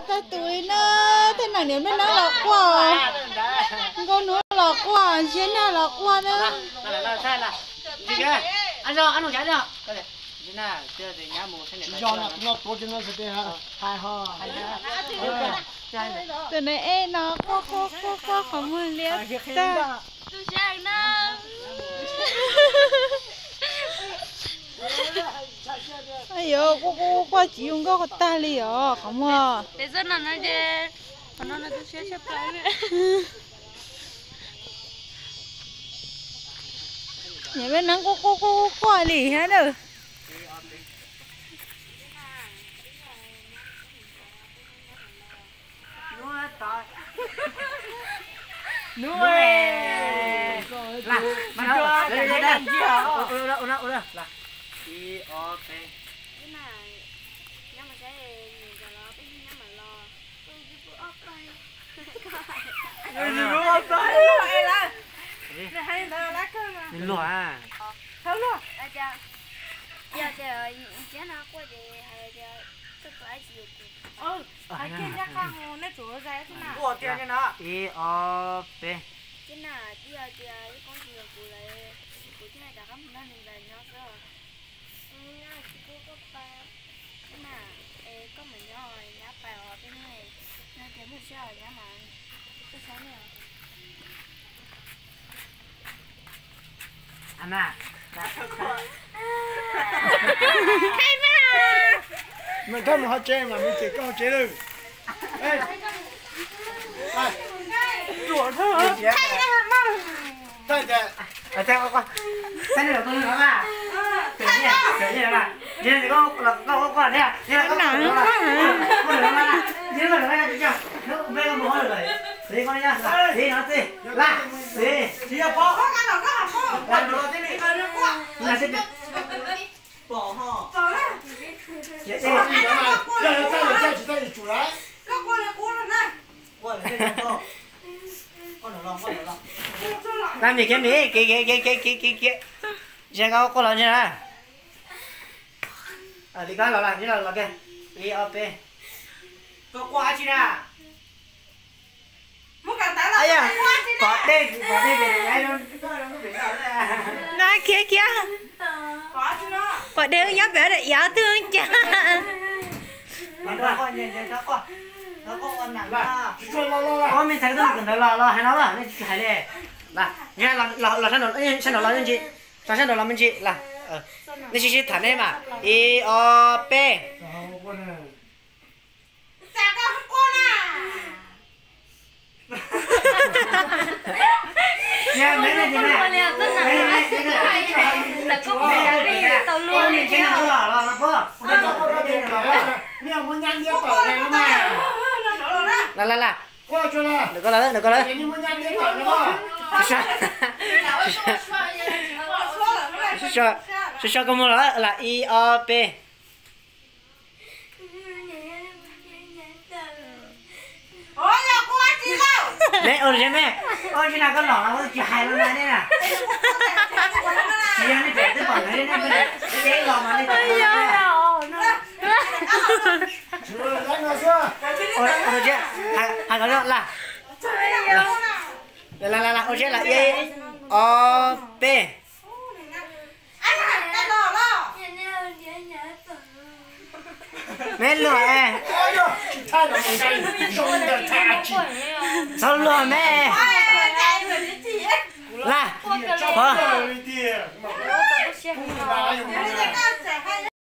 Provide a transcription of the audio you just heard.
Tag tus na, tej nam niam me neeb los quaj, nkauj hnub los quaj, ntshiab nag los quaj na. Tus na ej no quaj quaj quaj quaj qhov muag liab tag. Yuav quaj quaj quaj tsis zoo nkauj tag li os qhov muag. Niam me neeb quaj quaj quaj quaj li thiab na. Nws luag. Ib, ob, peb. Mas koj mus hauv tsev mas, mus tsev koj hauv tsev lawm. Laj mis kiag mis, kiag kiag kiag kiag kiag kiag. Ntshe koj quaj los ntshe na. Li koj los, los kiag. Ib ob peb. Koj quaj tsi na? Pom dej, pom dej. Na kiag kiag. Pom dej nyob pem daim iav twg cas. Ob me ntxhais tuaj ntawd los los hais no los nej tsis hais li. Los sab nraud los me ntsis, los sab nraud los me ntsis. Nej sib sib tham nej mas, ib ob peb. Los los los, nws koj lawm, nws koj lawm. Sib so koj muag los, los ib ob peb. Neb ua li me, ua li na koj los los tsis hais los na nej na. Tsis yog nej pem twb pom ntawd nej peb los mas nej pem. Hais kom lawm, ua siab lawm, ib ob peb. Me luag, txhob luag me. Laj, pov,